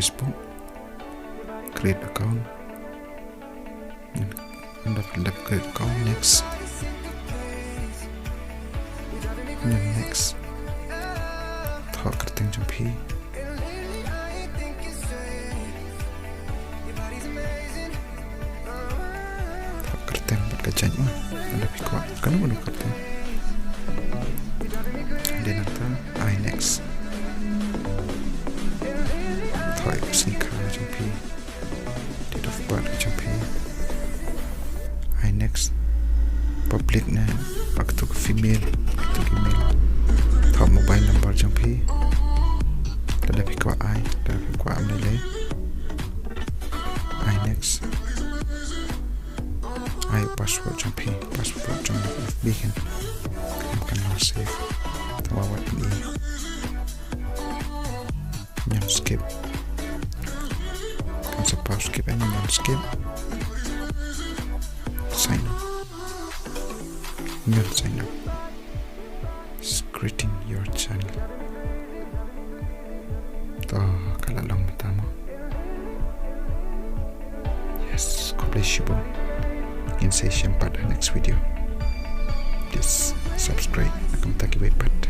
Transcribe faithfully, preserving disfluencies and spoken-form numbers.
Facebook. Create account. Ngan dep, dep create account, next. Ngan next. Thoh kyrteng jong phi. Thoh kyrteng bad ka jait mo. Lada phi kwah kano kano kyrteng. Dei nangta, ai next. Thoh ïa ka sngikha jong phi. Date of birth jong phi. Ai next. Public ne, ba katu ka female, katu ka male. Thoh mobile number jong phi. Lada phi kwah ai, lada phi kwah ym lei lei. Ai next. Ai password jong phi, password jong F B kan. Kan long safe. Te wat ym i. Ngan skip. Kan sa paw skip, ngan skip. Sign up. Ngan sign up. Is creating your channel. To, ka la long mynta mo. Yes, khublei shibun. Ngin sa ïashem pat ha next video. Please subscribe. Kumta kiwei pat.